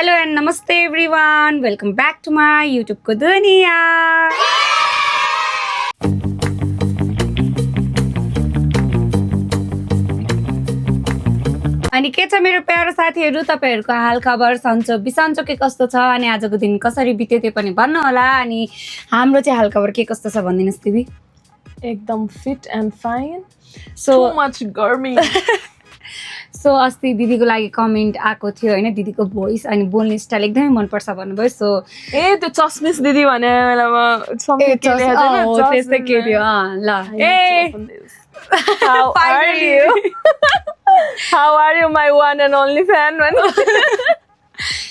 Hello and namaste everyone. Welcome back to my YouTube को दुनिया. अनि के छ मेरो प्यारो साथीहरु तपाईहरुको हाल खबर सन्चो बिसन्चो के कस्तो छ अनि आजको दिन कसरी बित्यो त्यो पनि भन्नु होला अनि हाम्रो चाहिँ हाल खबर के कस्तो छ भन्दिनुस् दिदी एकदम fit and fine so much गर्मी सो अस्ति दिदीको लागि कमेन्ट आएको थियो हैन दिदीको भोइस अनि बोल्ने स्टाइल एकदमै मन पर्छ भन्नुभयो सो ए त्यो चस्मिस दिदी भने बेलामा त्यस्तै के थियो ल ए How are you? How are you, my one and only fan?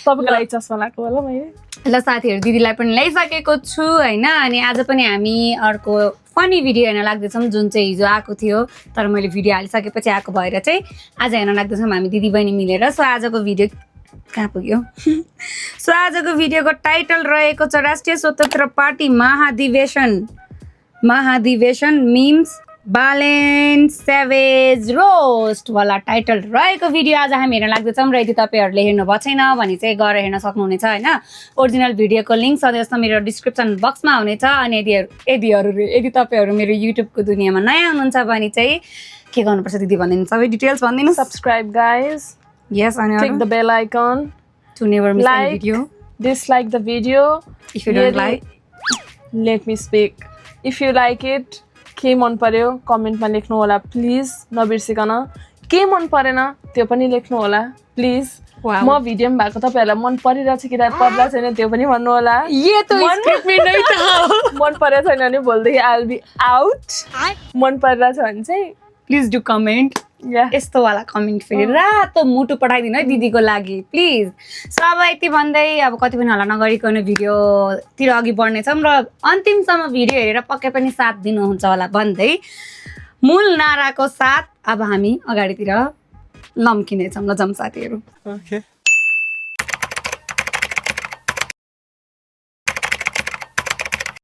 तपाईको लागि चस्मा लाएको होला मैले ल साथीहरु दिदीलाई पनि ल्याइसकेको छु हैन अनि आज पनि हामी अर्को फनी भिडियो हेर्न लाग्दैछौँ जुन चाहिँ हिजो आएको थियो तर मैले भिडियो हालिसकेपछि आएको भएर चाहिँ आज हेर्न लाग्दैछौँ हामी दिदी बहिनी मिलेर सो आजको भिडियो कहाँ पुग्यो सो आजको भिडियोको टाइटल रहेको छ राष्ट्रिय स्वतन्त्र पार्टी महाधिवेशन मीम्स बालेन सेवेज रोस्ट वाला टाइटल रहेको भिडियो आज हामी हेर्न लाग्दैछौँ र यदि तपाईहरुले हेर्नु भएको छैन भने चाहिँ गएर हेर्न सक्नुहुनेछ हैन ओरिजिनल भिडियोको लिंक सधैँ मेरो डिस्क्रिप्सन बक्समा हुनेछ अनि यदि तपाईहरु मेरो युट्युबको दुनियाँमा नयाँ हुनुहुन्छ भने चाहिँ के गर्नुपर्छ दिदी भन्दिनु सबै डिटेल्स भन्दिनु सब्स्क्राइब गाइस यस अनि click the bell icon to never miss any video dislike the video if you don't like let me speak if you like it के मन पर्यो कमेन्टमा लेख्नु होला प्लिज नबिर्सिकन के मन परेन त्यो पनि लेख्नु होला प्लिज म भिडियोमा भएको तपाईहरुलाई मन परिरहेछ कि परिरहेको छैन त्यो पनि भन्नु होला मन परेको छैन भने भोलिदेखि आई विल बी आउट मन परिरहेछ भने चाहिँ प्लिज डु कमेन्ट यस्तो वाला कमेन्ट फेरि रातो मुटु पठाइदिनु है दिदीको लागि प्लिज सो अब यति भन्दै अब कति पनि हल्ला नगरिकन भिडियोतिर अघि बढ्नेछौँ र अन्तिमसम्म भिडियो हेरेर पक्कै पनि साथ दिनुहुन्छ होला भन्दै मूल नाराको साथ अब हामी अगाडितिर लम्किनेछौँ ल जम साथीहरु ओके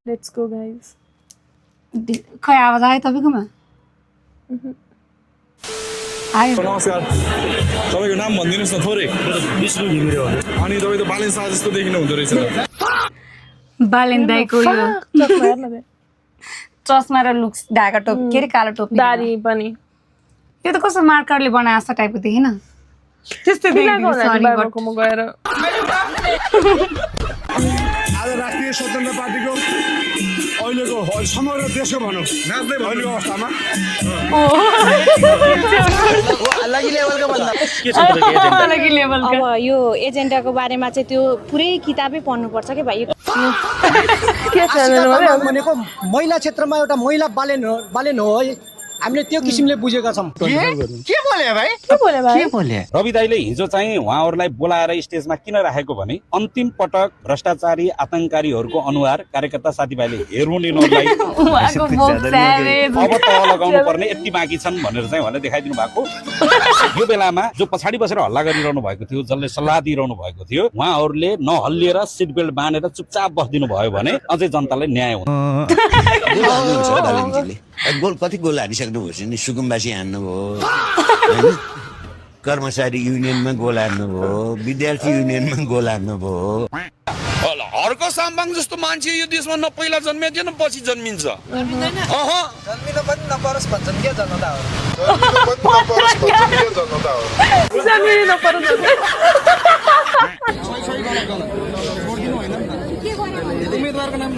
लेट्स गो गाइस खै आवाज आयो तपाईकोमा नमस्कार तपाईको नाम भनिदिनुस् न थोरै विष्णु घिमिरे हो अनि तपाई त बालेन शाह जस्तो देखिनु हुँदो रहेछ बालेन दाइको यो चस्मा र लुक्स ढाका टोपी के रे कालो टोपी दारी पनि यो त कस्तो मार्करले बनाए जस्तो टाइपको देखिन त्यस्तै देखिन्छ सरी बाबाकोमा गएर आज राष्ट्रिय स्वतन्त्र पार्टीको अहिलेको समग्र देशको भनौँ नाच्दै भएको अवस्थामा अलगी लेभलको अब यो एजेन्डाको बारेमा चाहिँ त्यो पुरै किताबै पढ्नुपर्छ के भाइ के छ भनेको महिला क्षेत्रमा एउटा महिला बालेन हो है हामीले त्यो किसिमले बुझेका छौं के बोले भाइ रवि दाइले हिजो चाहिँ उहाँहरुलाई बोलाएर स्टेजमा किन राखेको भने अन्तिम पटक भ्रष्टाचारी आतंककारीहरुको अनुहार कार्यकर्ता साथीभाइले हेर्नु नि नलाई अब त लगाउनु पर्ने यति बाँकी छन् भनेर चाहिँ उहाँले देखाइदिनु भएको यो बेलामा जो पछाडी बसेर हल्ला गरिरहनु भएको थियो जसले सल्लाह दिइरहनु भएको थियो उहाँहरुले नहल्लिएर सिट बेल्ट बाँधेर चुपचाप बस्दिनु भयो भने अझै जनतालाई न्याय हुन्छ गोल कति गोल हानिसक्नुभयो नि सुकुम्बासी हान्नुभयो कर्मचारी युनियनमा गोल हान्नुभयो विद्यार्थी युनियनमा गोल हान्नुभयो अर्को साम्बाङ जस्तो मान्छे यो देशमा न पहिला जन्मिएको थियो न पछि जन्मिन्छ जन्मिन पनि नपरोस् भन्छन् के जनता उम्मेदवारको नाम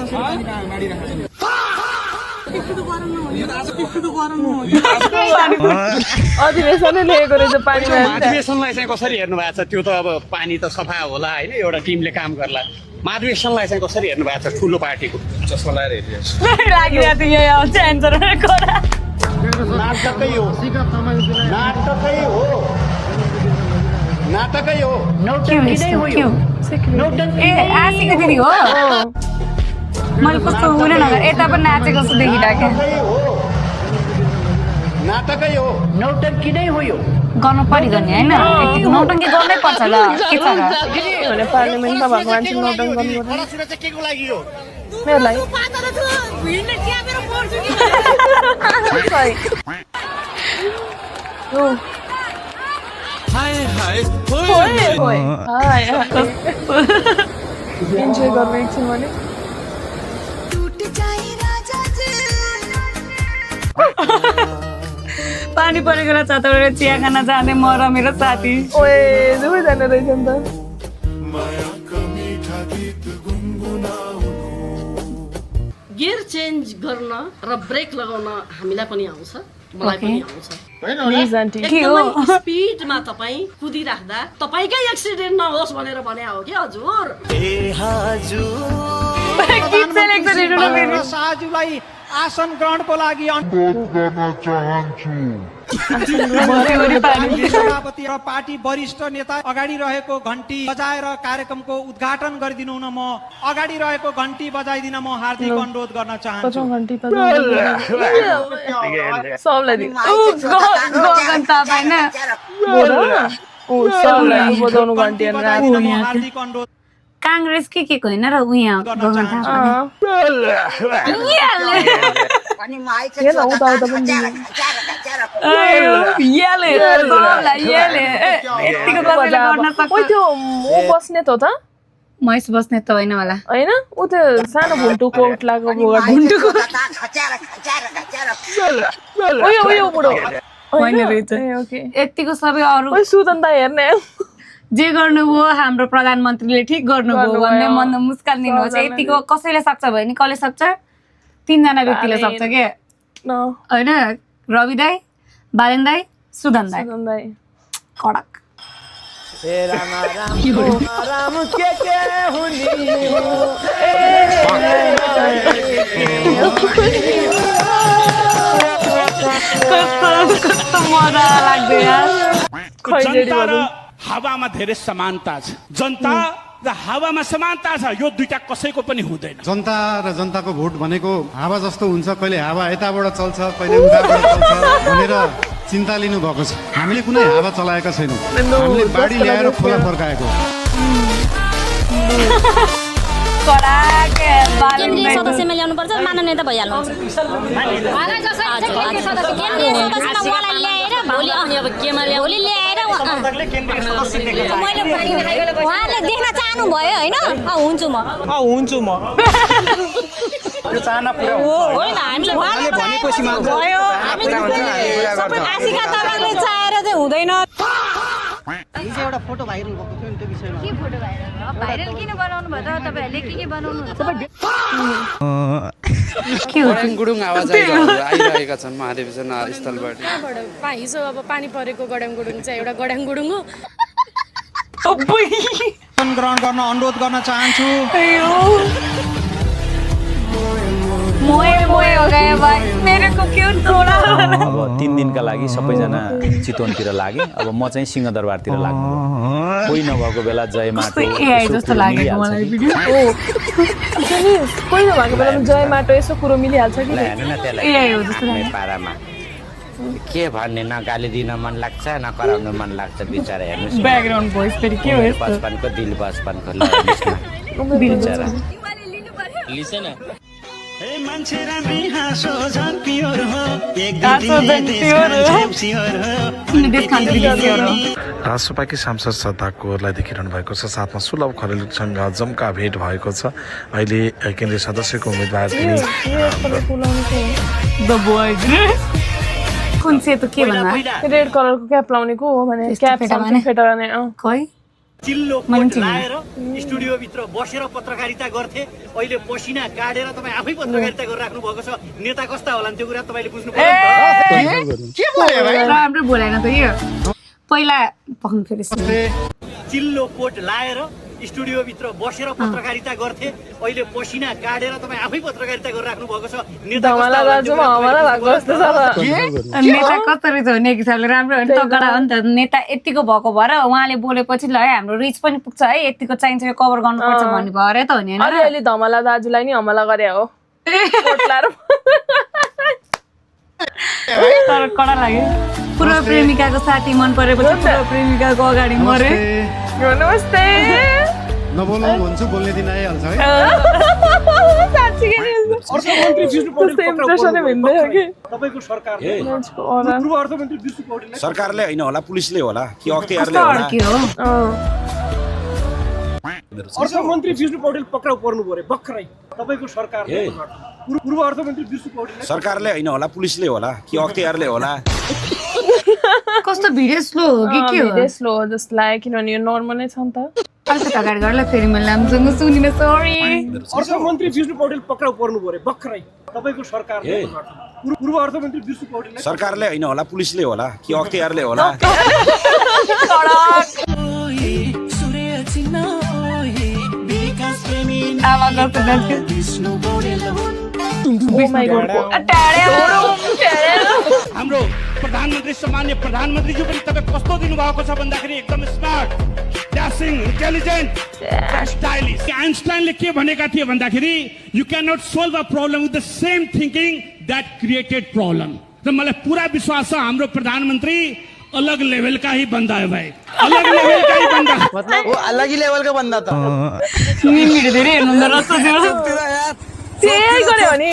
अधिवेशनै लिएको रहेछ पानीमा महाधिवेशनलाई चाहिँ कसरी हेर्नु भएको छ त्यो त अब पानी त सफा होला हैन एउटा टिमले काम गर्ला महाधिवेशनलाई चाहिँ कसरी हेर्नु भएको छ ठुलो पार्टीको चस्मा लाएर हेरिरहेछ लागिरहेको थियो यही आउँछ एन्सर कुरा नाटकै हो नाटकै हो नौटंकी नै हो यो ए आशिका दिदी हो मैले कस्तो हुन नगर यता पनि नाचेको जस्तो देखिरहेको नाटकै हो नौटंकी नै हो यो गर्नु परिगयो नि हैन यतिको नौटंकी गर्नै पर्छ ल के छ र भने पार्लिमेन्टमा भएको मान्छे नौटंकी गर्नु पर्छ के को लागि हो मेरो लागि इन्जोय गर्नु एकछिन भने पानी परेको बेला छतबाट चिया खान जाँदै म र मेरो साथी ओए दुवैजना रहेछ नि त गियर चेन्ज गर्न र ब्रेक लगाउन हामीलाई पनि आउँछ मलाई पनि आउँछ प्लिज आन्टी एकदमै स्पिडमा तपाईँ कुदिराख्दा तपाईँकै एक्सिडेन्ट नहोस् भनेर भने हो कि हजुर शाहजुलाई आसन ग्रहणको लागि सभापति र पार्टी वरिष्ठ नेता अगाडि रहेको घन्टी बजाएर कार्यक्रमको उद्घाटन गरिदिनु हुन म अगाडि रहेको घन्टी बजाइदिन म हार्दिक अनुरोध गर्न चाहन्छु सबलाई बजाउनु घन्टी हार्दिक अनुरोध काङ्ग्रेस के को होइन र उहाँ गगन बस्ने त महेश बस्ने त होइन होला होइन ऊ त्यो सानो भुन्टुको लागेको यतिको सबै अरू सुदन दाइ हेर्ने जे गर्नुभयो हाम्रो प्रधानमन्त्रीले ठिक गर्नुभयो भन्ने मन मुस्कान दिनुहोस् यतिको कसैले सक्छ भने नि कसले सक्छ 3 जना व्यक्तिले सक्छ के होइन रवि दाई बालेन दाई सुदन दाई कडक कस्तो मजा लाग्दै यार हावामा धेरै समानता छ जनता र हावामा समानता छ यो दुईटा कसैको पनि हुँदैन जनता र जनताको भोट भनेको हावा जस्तो हुन्छ कहिले हावा यताबाट चल्छ कहिले उताबाट चल्छ भनेर चिन्ता लिनु भएको छ हामीले कुनै हावा चलाएका छैनौँ हामीले बाढी ल्याएर खोला फर्काएको केन्द्रीय सदस्यमा ल्याउनुपर्छ माननीय नेता भइहाल्नुहुन्छ भोलि ल्याएर उहाँले देख्न चाहनुभयो होइन हुन्छु म आशिका तपाईँले चाहेर चाहिँ हुँदैन एउटा फोटो भाइरल भएको थियो नि त्यो विषयमा के फोटो भाइरल किन बनाउनु भयो त तपाईँहरूले के बनाउनु गड्याङ गुडुङ आवाज आइरहेका छन् महाधिवेशन स्थलबाट हिजो अब पानी परेको गड्याङ गुडुङ चाहिँ एउटा गड्याङ गुडुङ हो ग्रहण गर्न अनुरोध गर्न चाहन्छु अब 3 दिनका लागि सबैजना चितवनतिर लागे अब म चाहिँ सिंहदरबारतिर लाग्नु कोही नभएको बेला जय माटो जस्तो लाग्यो मलाई भिडियो कोही नभएको बेलामा जय माटो यसो कुरो मिलिहाल्छ कि पारामा के भन्ने न गाली दिन मन लाग्छ न कराउनु मन लाग्छ बिचारा हेर्नुहोस् ब्याकग्राउन्ड भोइस फेरि के हो बचपनको दिल बचपनको बिचारा मान्छे राम्री हाँसो झन् प्योर हो राष्ट्रपाकी सांसद श्रद्धा कोरलाई देखिरहनु भएको छ साथमा सुलभ खरेलसँग जम्का भेट भएको छ अहिले केन्द्रीय सदस्यको उम्मेदवार कुन सेतो के भन्नु रेड कलरको क्याप लाउने को हो भने क्याप फेटाउने खै चिल्लो कोट लाएर स्टुडियोभित्र बसेर पत्रकारिता गर्थे अहिले पसिना काटेर तपाईँ आफै पत्रकारिता गरिराख्नु भएको छ नेता कस्ता होला त्यो कुरा तपाईँले बुझ्नु पर्यो राम्रो बोलाएन त यो पहिला पक्नु फेरि चिल्लो कोट लाएर स्टुडियोभित्र बसेर पत्रकारिता गर्थे अहिले पसिना काटेर तपाईँ आफै पत्रकारिता गरिराख्नु भएको छ नेता कस्तो रहेछ भन्ने हिसाबले राम्रो हो नि तगडा हो नि त नेता यतिको भएको भएर उहाँले बोलेपछि ल है हाम्रो रिच पनि पुग्छ है यतिको चाहिन्छ यो कभर गर्नुपर्छ भन्ने भएर त हो नि अहिले धमला दाजुलाई नि हमला गरे हो तर कडा लाग्यो पूर्व प्रेमिकाको साथी मन परेपछि पूर्व प्रेमिकाको अगाडि मरे नमस्ते नबोलाउनु भन्छु बोल्ने दिन आइहाल्छ है साँच्चै अर्थमन्त्री विष्णु पौडेल त्यस्तै इम्प्रेसनै भिन्दै हो कि तपाईँको सरकारले ए, पूर्व अर्थमन्त्री विष्णु पौडेललाई सरकारले होइन होला पुलिसले होला कि अख्तियारले कस्तो होला अड्कियो अर्थमन्त्री विष्णु पौडेल पक्राउ पर्नु पर्यो भर्खरै तपाईँको सरकारले ए। पूर्व अर्थमन्त्री विष्णु पौडेललाई सरकारले होइन होला पुलिसले होला कि अख्तियारले होला कस्तो भिडियो स्लो हो कि के हो भिडियो स्लो जस्तो लाग्यो किनभने यो नर्मल नै छ नि त अलिकति अगाडि गर्ला फेरि मैले राम्रोसँग सुनिन सरी अर्थमन्त्री विष्णु पौडेल पक्राउ पर्नु पर्यो भर्खरै तपाईँको सरकारले ए। पूर्व अर्थमन्त्री विष्णु पौडेललाई सरकारले होइन होला पुलिसले होला कि अख्तियारले होला हाम्रो प्रधानमन्त्री सम्मान्य प्रधानमन्त्रीज्यू पनि तपाईँ कस्तो दिनुभएको छ भन्दाखेरि एकदम स्मार्ट ड्यासिङ इन्टेलिजेन्ट स्टाइलिस आइन्स्टाइनले के भनेका थिए भन्दाखेरि you can not solve a problem with the same thinking that created problem र मलाई पुरा विश्वास छ हाम्रो प्रधानमन्त्री अलग लेभलका ही बन्दा है भाइ अलग लेभलका ही बन्दा वो अलग ही लेवल का बंदा था मिमीले धेरै हेर्नुहुँदो रहेछ त्यही गऱ्यो नि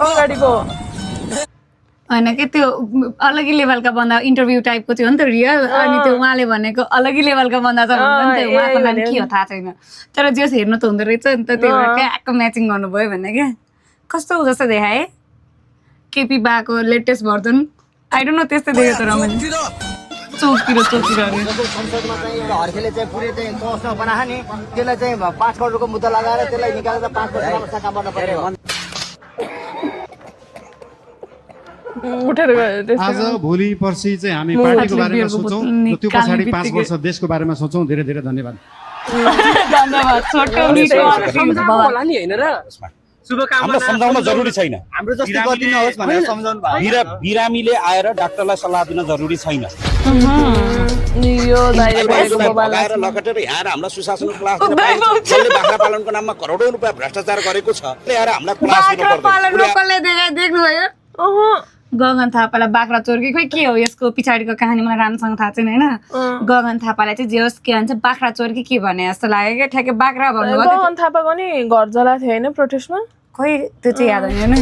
अगाडिको होइन कि त्यो अलगै लेभलका बन्दा इन्टरभ्यू टाइपको थियो नि त रियल अनि त्यो उहाँले भनेको अलगै लेभलका बन्दा छ भन्नु नि त उहाँको नाम के हो थाहा छैन तर जस हेर्नु त हुँदो रहेछ नि त त्यो ट्याक्क म्याचिङ गर्नुभयो भने क्या कस्तो जस्तो देखाए केपी बाको latest version I don't know त्यस्तै देखेँ तर मैले चौकीतिर संसदमा चाहिँ एउटा हर्खेले चाहिँ पुरै चाहिँ तहसमा बनाए नि त्यसलाई चाहिँ 5 करोडको मुद्दा लगाएर त्यसलाई निकालेर 5 वर्षमा सका बन्न पर्यो उठेर गयो आज भोलि पर्सि चाहिँ हामी पार्टीको बारेमा सोचौँ र त्यो पछाडि 5 वर्ष देशको बारेमा सोचौँ धेरै धेरै धन्यवाद धन्यवाद छोटो होला नि हैन र हामीलाई सम्झाउन जरुरी छैन हाम्रो जस्तै गति नहोस् भनेर सम्झाउनु भयो बिरामीले आएर डाक्टरलाई सल्लाह दिन जरुरी छैन यो दाइले भनेको भगाएर लगटेर यहाँ हामीलाई सुशासनको क्लास दिन पाइन्छ जसले बाख्रा पालनको नाममा करोडौं रुपियाँ भ्रष्टाचार गरेको छ ल्याएर हामीलाई क्लास दिनु पालन पर्दैन लोकलले देख्नुभयो गगन थापालाई बाख्रा चोर्की खोइ के हो यसको पछाडिको कहानी मलाई राम्रोसँग थाहा छैन होइन गगन थापालाई चाहिँ जे होस् के भन्छ बाख्रा चोर्की के भने जस्तो लाग्यो क्या ठ्याक्कै बाख्रा भन्नुभयो गगन थापाको नि घर जला थियो होइन प्रोटेस्टमा खोइ त्यो चाहिँ याद होइन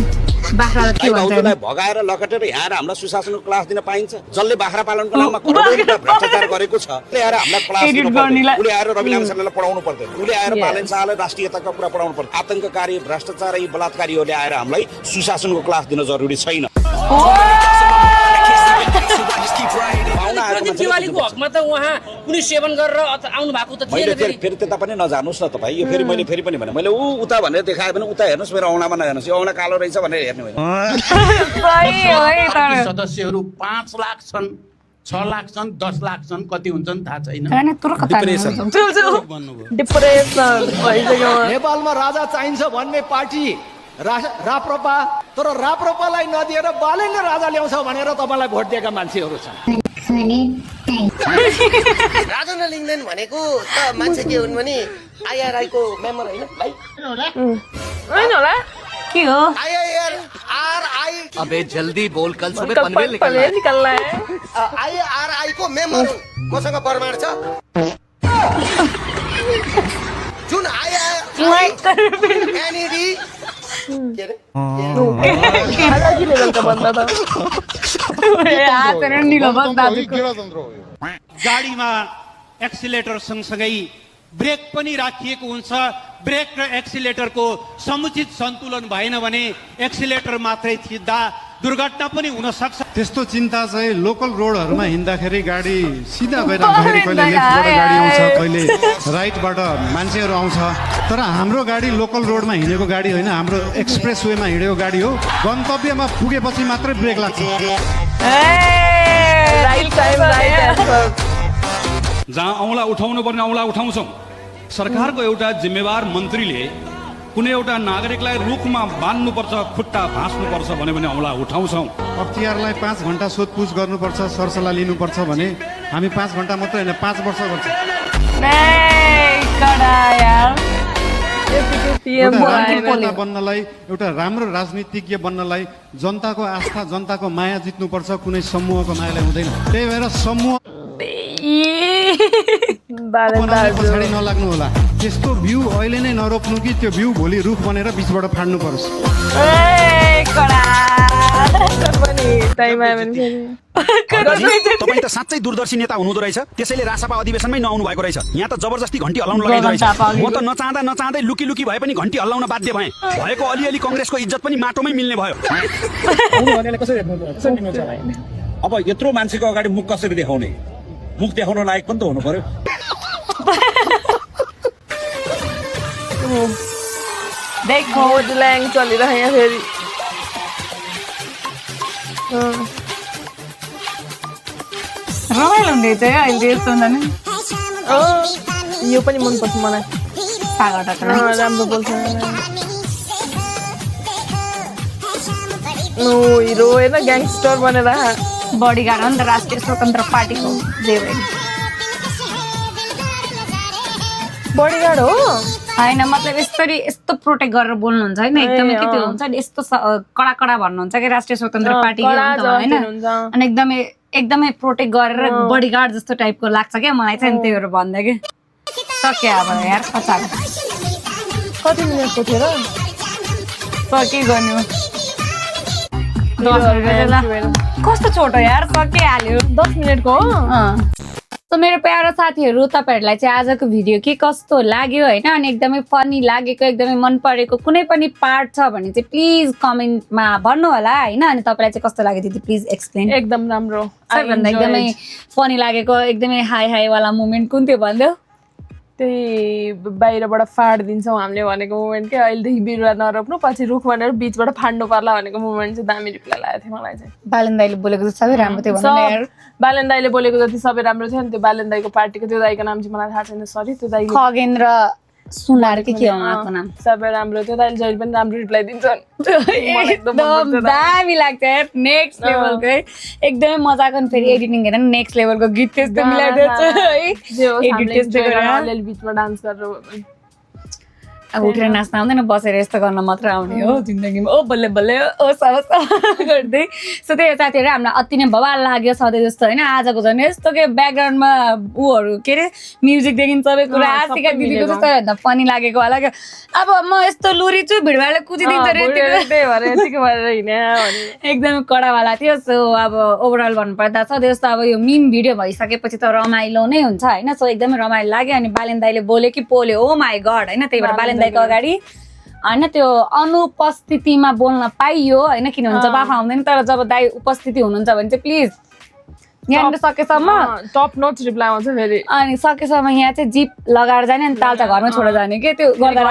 बाख्रा के भन्छ भगाएर लगटेर यहाँ हामीलाई सुशासनको क्लास दिन पाइन्छ जसले बाख्रा पालनको नाममा करोडौं रुपियाँ भ्रष्टाचार गरेको छ ल्याएर हामीलाई क्लास दिनु पर्दैन उसले आएर रविलाल शाहलाई पढाउनु पर्दैन उसले आएर पालन शाहलाई राष्ट्रियताको कुरा पढाउनु पर्दैन आतंककारी भ्रष्टाचारी बलात्कारीहरूले आएर हामीलाई सुशासनको क्लास दिन जरुरी छैन दिवालीको हकमा त उहाँ कुनै सेवन गरेर आउनु भएको त मैले फेरि त्यता पनि नजानुस् न तपाईँ यो फेरि मैले फेरि पनि भने मैले उता भनेर देखाएँ भने उता हेर्नुहोस् मेरो औँलामा नहेर्नुहोस् यो औँला कालो रहेछ भनेर हेर्नु होइन सदस्यहरू 5 लाख छन् 6 लाख छन् 10 लाख छन् कति हुन्छन् थाहा छैन डिप्रेसन भइसक्यो नेपालमा राजा चाहिन्छ भन्ने पार्टी राप्रपा तर राप्रपालाई नदिएर बालेनले राजा ल्याउँछ भनेर तपाईलाई भोट दिएका मान्छेहरू छन् राजा नलिङ्गदेन भनेको त मान्छे के हुन् भने आइआरआई को मेम्बर होइन भाइ होइन होला के हो आइआरआई अबे जल्दी बोल कल सुबह पनवेल निकलना है आइआरआई को मेम्बर हुन् मसँग प्रमाण छ जुन आइआरआई एनईडी गाडीमा एक्सिलेटर सँगसँगै ब्रेक पनि राखिएको हुन्छ ब्रेक र एक्सिलेटरको समुचित सन्तुलन भएन भने एक्सिलेटर मात्रै थिच्दा दुर्घटना पनि हुन सक्छ त्यस्तो चिन्ता चाहिँ लोकल रोडहरूमा हिँड्दाखेरि गाडी सिधा गइरहँदाखेरि कहिले लेफ्टबाट गाडी आउँछ कहिले राइटबाट मान्छेहरू आउँछ तर हाम्रो गाडी लोकल रोडमा हिँडेको गाडी होइन हाम्रो एक्सप्रेस वेमा हिँडेको गाडी हो गन्तव्यमा पुगेपछि मात्रै ब्रेक लाग्छ जहाँ औँला उठाउनु पर्ने औँला उठाउँछौँ सरकारको एउटा जिम्मेवार मन्त्रीले कुनै एउटा नागरिकलाई रुखमा बान्नुपर्छ खुट्टा भाँच्नुपर्छ भन्यो भने औँला उठाउँछौँ अख्तियारलाई 5 घण्टा सोधपुछ गर्नुपर्छ सरसल्लाह लिनुपर्छ भने हामी 5 घण्टा मात्रै होइन 5 वर्ष गर्छ एउटा बन्नलाई एउटा राम्रो राजनीतिज्ञ बन्नलाई जनताको आस्था जनताको माया जित्नुपर्छ कुनै समूहको मायालाई हुँदैन त्यही भएर समूह पछाडि नलाग्नु होला त्यस्तो भ्यू अहिले नै नरोप्नु कि त्यो भ्यू भोलि रुख बनेर बिचबाट फाड्नु परोस् तपाईँ त साँच्चै दूरदर्शी नेता हुनुहुँदो रहेछ त्यसैले रासपा अधिवेशनमै नआउनु भएको रहेछ यहाँ त जबरजस्ती घन्टी हल्लाउन लगाइदो रहेछ म त नचाहँदै लुकी लुकी भए पनि घन्टी हल्लाउन बाध्य भएँ भएको अलिअलि कङ्ग्रेसको इज्जत पनि माटोमै मिल्ने भयो अब यत्रो मान्छेको अगाडि मुख कसरी देखाउने मुख देखाउन लायक पनि त हुनु पर्यो देखो ल्याङ चलिरहेको यहाँ फेरि रमाइलो हुँदैछ है अहिले यस्तो हुन्छ नि यो पनि मनपर्छ मलाई राम्रो बोल्छ हिरो होइन ग्याङस्टर बनेर बडीगार्ड हो नि त राष्ट्रिय स्वतन्त्र पार्टीको जे भयो बडीगार्ड हो होइन मतलब यस्तो प्रोटेक्ट गरेर बोल्नुहुन्छ होइन एकदमै के त्यो हुन्छ नि यस्तो कडा कडा भन्नुहुन्छ कि राष्ट्रिय स्वतन्त्र पार्टीको होइन अनि एकदमै प्रोटेक्ट गरेर बडीगार्ड जस्तो टाइपको लाग्छ क्या मलाई चाहिँ त्योहरू भन्दा कि सक्यो अब यार पछाडि कति मिनटको थियो र के गर्नु कस्तो छोटो यार सकिहाल्यो 10 मिनटको हो सो मेरो प्यारो साथीहरू तपाईँहरूलाई चाहिँ आजको भिडियो के कस्तो लाग्यो होइन अनि एकदमै फनी लागेको एकदमै मन परेको कुनै पनि पार्ट छ भने चाहिँ प्लिज कमेन्टमा भन्नु होला होइन अनि तपाईँलाई चाहिँ कस्तो लाग्यो दिदी प्लिज एक्सप्लेन एकदम राम्रो सबैभन्दा एकदमै फनी लागेको एकदमै हाई वाला मोमेन्ट कुन थियो भन्दै त्यही बाहिरबाट फाडिदिन्छौँ हामीले भनेको मोमेन्ट के अहिलेदेखि बिरुवा नरोप्नु पछि रुख भनेर बिचबाट फाड्नु पर्ला भनेको मोमेन्ट चाहिँ दामी रिप्लाई लागेको थियो मलाई चाहिँ बालन दाइले बोलेको चाहिँ सबै राम्रो थियो बालन दाइले बोलेको जति सबै राम्रो थियो नि त्यो बालन दाइको पार्टीको त्यो दाइको नाम चाहिँ मलाई थाहा छैन सरी त्यो दाइ खगेन्द्र सुनार के हो उहाँको नाम सबै राम्रो थियो दाइले जहिले पनि राम्रो रिप्लाई दिन्छन् एकदम दामी लाग्छ यार नेक्स्ट लेभलको है एकदमै मजाको नि फेरि एडिटिङ हेरेर नेक्स्ट लेभलको गीत त्यस्तो मिलाइदिएछ है बिचमा डान्स गरेर अब उठेर नाच्न आउँदैन बसेर यस्तो गर्न मात्र आउने हो जिन्दगीमा ओ बल्ले बल्ले ओ साहस गर्दै सो त्यही साथीहरू हामीलाई अति नै बवाल लाग्यो सधैँ जस्तो होइन आजको झन् यस्तो के ब्याकग्राउन्डमा ऊहरू के अरे म्युजिकदेखि सबै कुरा आशिका दिदीको चाहिँ सबैभन्दा फनी लागेको होला क्या अब म यस्तो लुरी छु भिडभाडले कुदिदिन्छ एकदमै कडावाला थियो सो अब ओभरअल भन्नुपर्दा सधैँ जस्तो अब यो मिम भिडियो भइसकेपछि त रमाइलो नै हुन्छ होइन सो एकदमै रमाइलो लाग्यो अनि बालेन दाइले बोल्यो कि पोल्यो ओ माई गड होइन त्यही भएर बालेन दाइको अगाडि होइन त्यो अनुपस्थितिमा बोल्न पाइयो होइन किन हुन्छ बाफा आउँदैन तर जब दाइ उपस्थिति हुनुहुन्छ भने चाहिँ प्लिज यहाँनिर सकेसम्म टप नोट रिप्लाई आउँछ फेरि अनि सकेसम्म यहाँ चाहिँ जिप लगाएर जाने अनि तालचा घरमा छोडेर जाने के त्यो गर्दा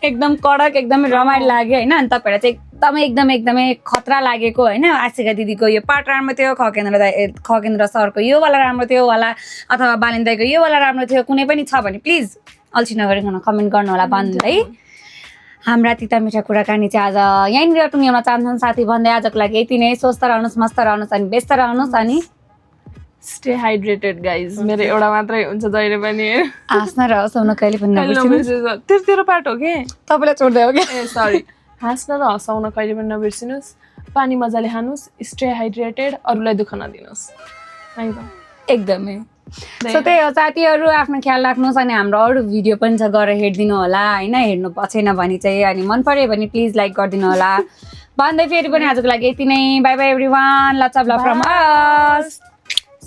एकदम कडक एकदमै रमाइलो लाग्यो होइन अनि तपाईँहरूलाई चाहिँ एकदमै खतरा लागेको होइन आशिका दिदीको यो पार्ट राम्रो थियो खगेन्द्र सरको यो वाला राम्रो थियो होला अथवा बालेन दाइको यो वाला राम्रो थियो कुनै पनि छ भने प्लिज अल्छी नगरिकन कमेन्ट गर्नु होला भन्दै हाम्रा तिता मिठा कुराकानी चाहिँ आज यहीँनिर टुङ्ग्याउन चाहन्छन् साथी भन्दै आजको लागि यति नै स्वस्थ रहनुहोस् मस्त रहनुहोस् अनि व्यस्त रहनुहोस् अनि स्टे हाइड्रेटेड गाइज मेरो एउटा मात्रै हुन्छ जहिले पनि हाँस्न र हँसाउन कहिले पनि नबिर्सिनुहोस् तेरो पार्ट हो कि तपाईँलाई छोड्दै हो कि सरी हाँस्न र हँसाउन कहिले पनि नबिर्सिनुहोस् पानी मजाले खानुहोस् स्टे हाइड्रेटेड अरूलाई दुःख नदिनुहोस् एकदमै सो त्यही हो साथीहरू आफ्नो ख्याल राख्नुहोस् अनि हाम्रो अरू भिडियो पनि छ गएर हेरिदिनु होला होइन हेर्नु पसेन भने चाहिँ अनि मन पऱ्यो भने प्लिज लाइक गरिदिनु होला भन्दै फेरि पनि आजको लागि यति नै bye bye everyone lots of love from us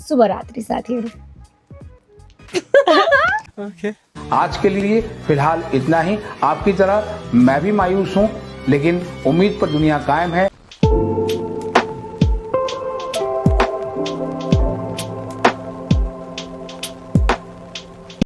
शुभरात्रि साथीहरू आज के लिए फिलहाल इतना ही। आपकी तरह मैं भी मायूस हूँ लेकिन उम्मीद पर दुनिया कायम है।